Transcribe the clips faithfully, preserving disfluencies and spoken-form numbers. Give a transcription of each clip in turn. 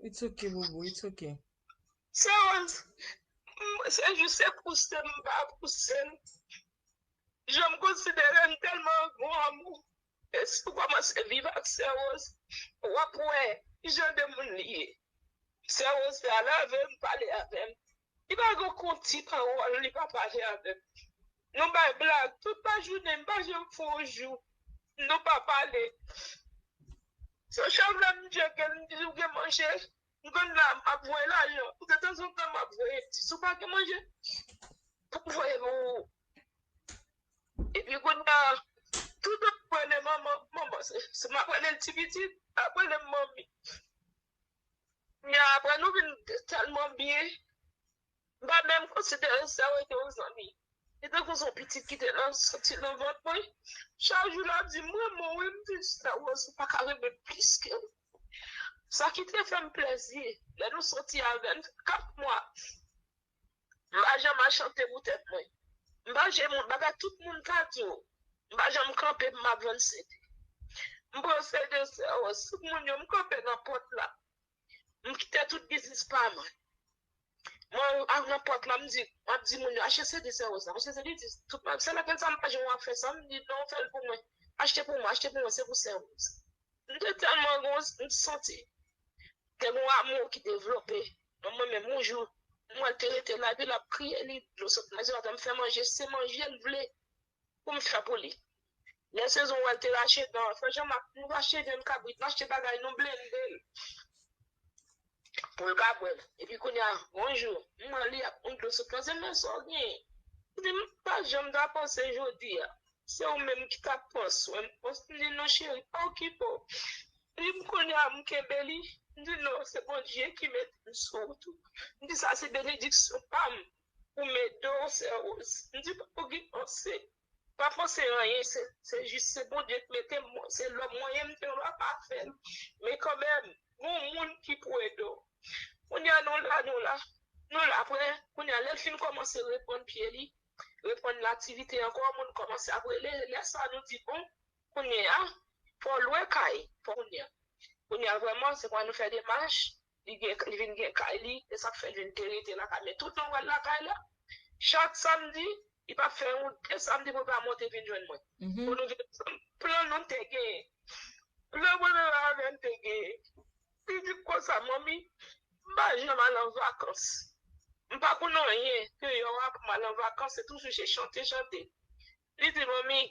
It's okay, boubou, it's okay. Sè Rose, m- se jis se pouse m pa pouse l. Jan m konsidere n tèlman gon amou. E si w kòmanse viv ak Sè Rose, w ap wè jan de moun li ye. Sè Rose te ale avè m, pale avè m. Li pa gen yon ti pawòl, li pa pale avè m. Nou bay blag tout lajounen, m pa janm fè yon jou nou pa pale. Se chak lè m tcheke l, m di ou gen manje, m konn la, m ap voye lajan. Ou gen tanzantan m ap voye ti, si w pa gen manje, pou m voye pou ou. Epi kounye a, tout an m rele manman, manman, se, se m ap rele l ti pitit, ap rele m manmi. Men apre nou vin tèlman byen, m pa menm konsidere Sè Rose te yon zanmi. Li tankou se yon pitit ki te nan soti nan vant mwen. Chak jou l ap di m renmen w wi, m di Sè Rose ou pa ka renmen m plis ke m. Sa ki te fè m plezi, lè nou soti avè l, kat mwa, m pa janm al chante pou tèt mwen. M pa janm, bagay tout moun ka di w, m pa janm kanpe m ap vann C D. M pran C D Sè Rose, tout moun yo, m kanpe nan pòt la. M kite tout biznis pa mwen. Mwen al nan pòt la, m di, m ap di moun yo, achte C D Sè Rose la, achte C D, di, tout moun, se lakel sa m pa janm ap fè sa, m di, non, fè l pou mwen. Achte pou mwen, achte pou mwen, se pou Sè Rose. M te tèlman gon, m santi. Te gon amou ki devlope. Nan mwen menm, yon jou, m wè l te rete la, epi l ap kriye, li, dlo sot nan je, m fè manje, se manje l vle pou m fè pou li. Lè sezon wè l te rache dan, fè jan m ap, nou rache vyann kabrit, nou achte bagay, nou blende l. Pou l ka bwè l. Epi kounye a, yon jou, m wè li ap yon dlo sot nan je m, men sa w genyen. Li di, m pa janm ta panse jodi a. Se ou menm ki t ap pran swen m. M di, non, cheri, pa okipe w. Li di, m kounye a, m kenbe li. M di, non, se Bondye ki mete m sou wout ou. M di, sa se benediksyon pa m. Pou m ede w, Sè Rose. M di, pa okipe w, se pa panse anyen, se se jis se Bondye k mete m, se lòm mwen ye, m te lwa pa fè l. Men kanmenm, gon moun ki pou ede w. Kounye a nou la, nou la. Nou la apre, kounye a lè l fin kòmanse reprann pye li, reprann l aktivite ankò, moun kòmanse ap rele, lè sa nou di bon, kounye a, fò w lwe kay, fò kounye a. Kounye a vrèman, se pou nou fè demach, li gen, li vin gen kay li, e sa k fè l vin te rete lakay. Men tout tan w wè l lakay la, chak samdi, li pa fè yon de samdi pou l pa monte vin jwenn mwen. Pou nou vin ansanm. Plan nou te genyen. Plan mwen menm avè l te genyen. Li di m konsa, manmi, m pa janm al an vakans. M pa konn anyen deyò a pou m al an vakans, se toujou se chante, chante. Li di, manmi,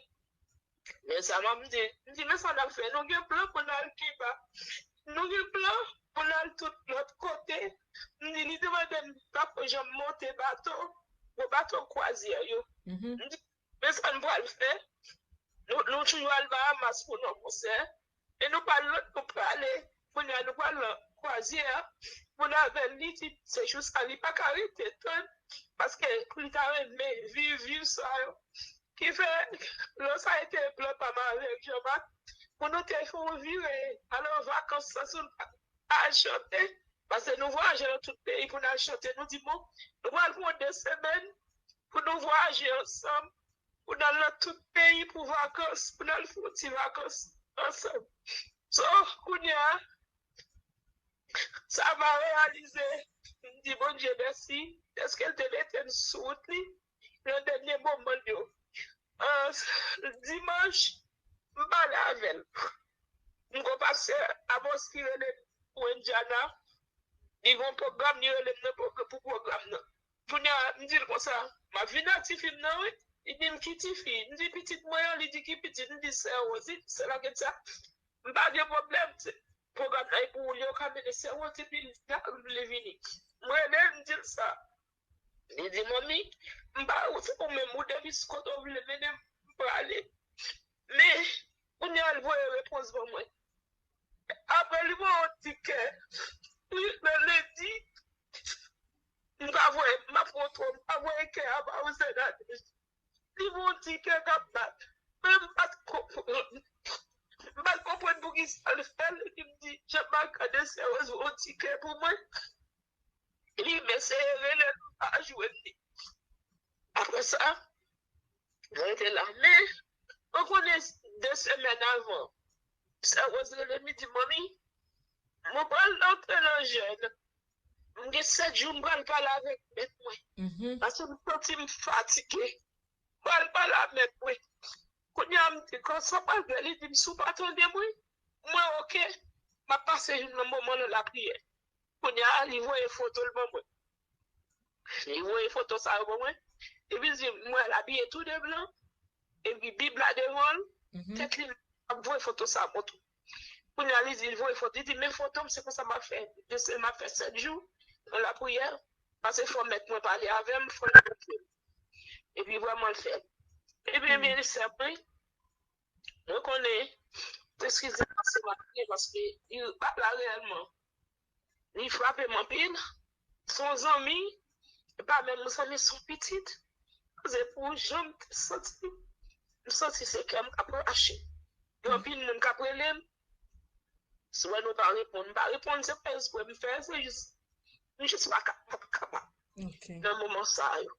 men sa m ap di, m di, men sa n ap fè, nou gen plan pou n al Kiba. Nou gen plan pou n al tout lòt kote. M di, li te mande m pa ko janm monte bato, gwo bato kwazyè yo. M di, men sa n pral fè, nou, nou toujou al Bahamas pou nan konsè. E nou pral, nou prale, kounye a nou pral nan kwazyè a, moun avè l, li di, se jou sa, li pa ka rete tann, paske pou li ta renmen viv, viv sa yo. Ki fè, lè sa a te plan pa m avèk Jean-Marc, pou nou te fè yon vire, al an vakans san sou al chante, paske nou vwayaje nan tout peyi pou n al chante, nou di, bon, nou pral pran de semèn pou nou vwayaje ansanm, pou n al nan tout peyi pou vakans, pou n al fè yon ti vakans ansanm. So, kounye a, sa m a reyalize, m di Bondye mèsi, dèske l te mete m sou wout li nan dènye moman l yo. An, dimanch, m pale avè l. M gon pastè Amos ki rele m pou Indiana. Li gon pwogram, li rele m nan pwog-, pou pwogram nan. Kounye a, m di l konsa, m ap vin ak tifi m nan, wi. Li di m ki tifi? M di pitit mwen an, li di ki pitit? M di Sè Rose, li di se la gen sa. M pa gen pwoblèm, se pwogram nan e pou ou, yo ka mennen Sè Rose, epi li ta vle vini. M rele l, m di l sa. Li di, manmi, m pa ou, se ou menm, ou depi kote w vle mennen m, m prale. Men, kounye a l voye repons ban mwen. Apre li voye yon tikè, li, nan lendi, m pa voye, m ap pran twa, m pa voye kè a ba ou sèdade. Li voye yon tikè k ap bat. Men m pa t konprann. M pa t konprann poukisa l fè l. Epi m di, Jean-Marc, gade Sè Rose voye yon tikè pou mwen. Li eseye rele m, m pa jwenn li. Apre sa, mwen rete la. Men, mwen konnen de semèn avan, Sè Rose rele m, li di, manmi, mwen pral antre nan jèn. M gen sèt jou m pral pale avèk mèt mwen. Paske m santi m fatige. M pral pale a mèt mwen. Kounye a m di, "Kòman sa pral fè?" Li di m, "Si w pa tande mwen, mwen oke. M ap pase joun nan moman nan lapriyè." Kounye a, li voye foto l ban mwen. Li voye foto sa yo ban mwen. Epi l di m, "Mwen al abiye tou de blan." Epi Bib la devan l, tèt li ap voye foto sa ban tou. Kounye a, li di, li voye foto, li di, "Men foto m, se konsa m ap fè. M ap fè sèt jou nan lapriyè, paske fò mèt mwen pale avè m, fò l montre m." Epi vrèman l fè l. Epi, ebyen, sè mwen, mwen konnen, eskize m, se pa byen, paske li pa la reyèlman. Li frape m anpil. Se yon zanmi, e pa menm yon zanmi, se yon pitit. Se pou jan m te santi m, m santi se kè m k ap rache. Gen anpil moun k ap rele m. Si w wè nou pa reponn, m pa reponn, se pa espre m fè, se jis, m jis pa ka, pa kapab nan moman sa yo.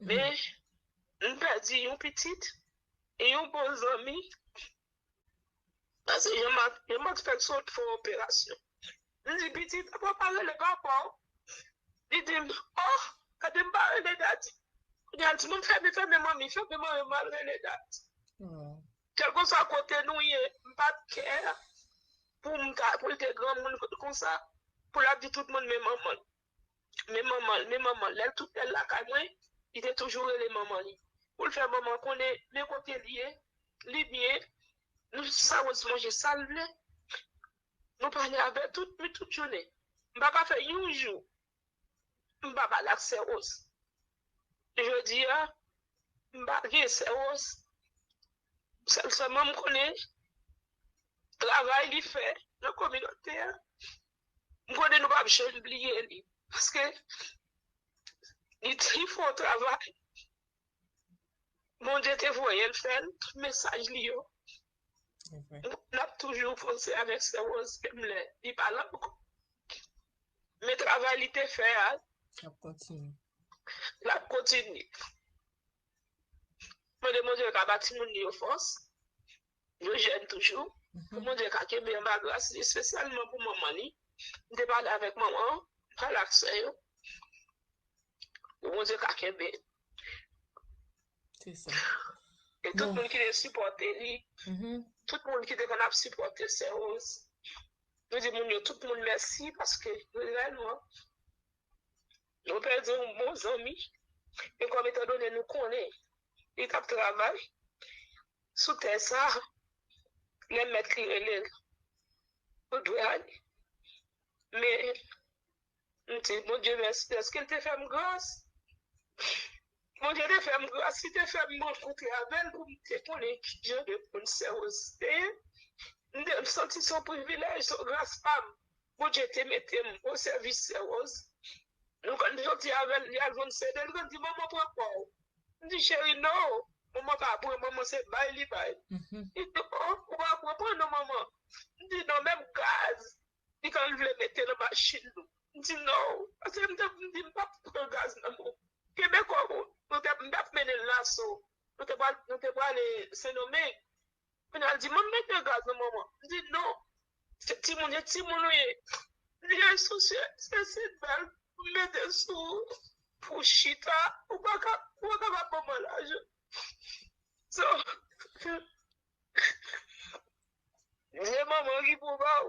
Men, m pèdi yon pitit e yon bon zanmi. Paske jan m ap, jan m ap fè sot fè operasyon. M di, "Pitit, apa w pa rele papa w?" Li di m, "Oh, gade m pa rele dadi." Kounye a l di, "Mwen fèmen, fèmen manmi, fèmen manmi, m al rele dadi." Kèlkeswa kote nou ye, m pa t kè pou m ta, pou l te granmoun konsa, pou l ap di tout moun men manman l. Men manman l, men manman l. Lè l tout lè l lakay mwen, li te toujou rele manman li. Pou l fè manman konnen men kote l ye, li byen, nou sa Rose manje sa l vle. Nou pale avè tout, men tout jounen. M pa ka fè yon jou m pa pale ak sè Rose. Jodi a, m pa gen sè Rose. Sèl, sèlman m konnen travay li fè nan kominote a. M konnen nou p ap janm bliye li. Paske li, li fè yon travay. Bondye te voye l fè l, tout mesaj li yo. N ap toujou panse avèk sè Rose, menm lè li pa la ankò. Men travay li te fè a, l ap kontinye. L ap kontinye. Mande Bondye ka ba timoun li yo fòs. Yo jèn toujou. Pou Bondye ka kenbe anba gras li, espesyalman pou manman li. M te pale avèk manman, m pale ak sè yo. Pou Bondye ka kenbe. Se sa. E tout moun ki te sipòte li, tout moun ki te konn ap sipòte sè Rose, nou di moun yo, tout moun mèsi, paske reyèlman, nou pèdi yon bon zanmi. E kòm etandone nou konnen li t ap travay sou tè sa, lè mèt li rele l, nou dwe ale. Men, m di, Bondye mèsi, dèske l te fè m gras. Bondye te fè m gras, li te fè m rankontre avè l pou m te konnen ki jan de moun sè Rose te ye. M te, m santi se yon privilèj, se yon gras pa m. Bondye te mete m o sèvis sè Rose. Nou konn soti avè l, li al jwenn sè de l, li konn di, "Manman pran pa w." M di, "Cheri, non, manman pa pran, manman se bay li bay." Li di, "Oh, ou pa pran, pran non, manman." M di, "Non, menm gaz, li konn vle mete nan machin nou." M di, "Non." Paske m te, m di, "M p ap pran gaz nan men w. Kenbe kò w." Nou te, m t ap mennen l Naso. Nou te pral, nou te prale Sendomeng. Kounye a l di, "Manman, mete gaz nan manman." M di, "Non. Se timoun, se timoun ou ye." M di, "Jesús, se, se sit bèl pou m mete sou, pou chita. Ou pa ka, ou pa ka pa ban mwen lajan." So, se manman ki pou ba w.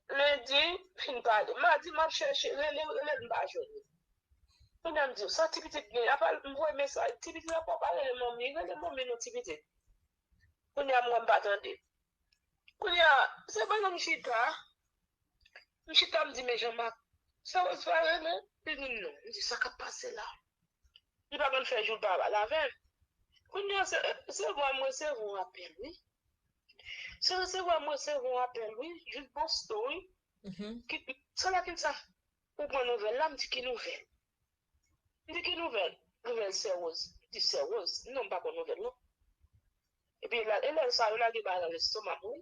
Lendi, fin pale. Madi, m ap chèche, rele, rele, m pa jwenn li. Kounye a m di, "Sa ti pitit gen?" Apa m voye mesaj, "Ti pitit la pa rele manmi, rele manmi non, ti pitit." Kounye a m wè m pa tande. Kounye a, se pandan m chita, m chita, m di, "Men Jean Marc, sè Rose pa rele?" Li di, "Non." M di, "Sa k ap pase la?" Li pa konn fè jou l pa pale avè m. Kounye a, se, se vwa m resevwa yon apèl, wi. Se resevwa m resevwa yon apèl, wi. Jis Boston, wi. Ki, sa la ki sa? Ou pran nouvèl la, m di, "Ki nouvèl?" M di, "Ki nouvèl?" "Nouvèl sè Rose." M di, "Sè Rose? Non, m pa pran nouvèl, non." Epi, la, e lè sa, yo lage bagay nan lestoma m, wi.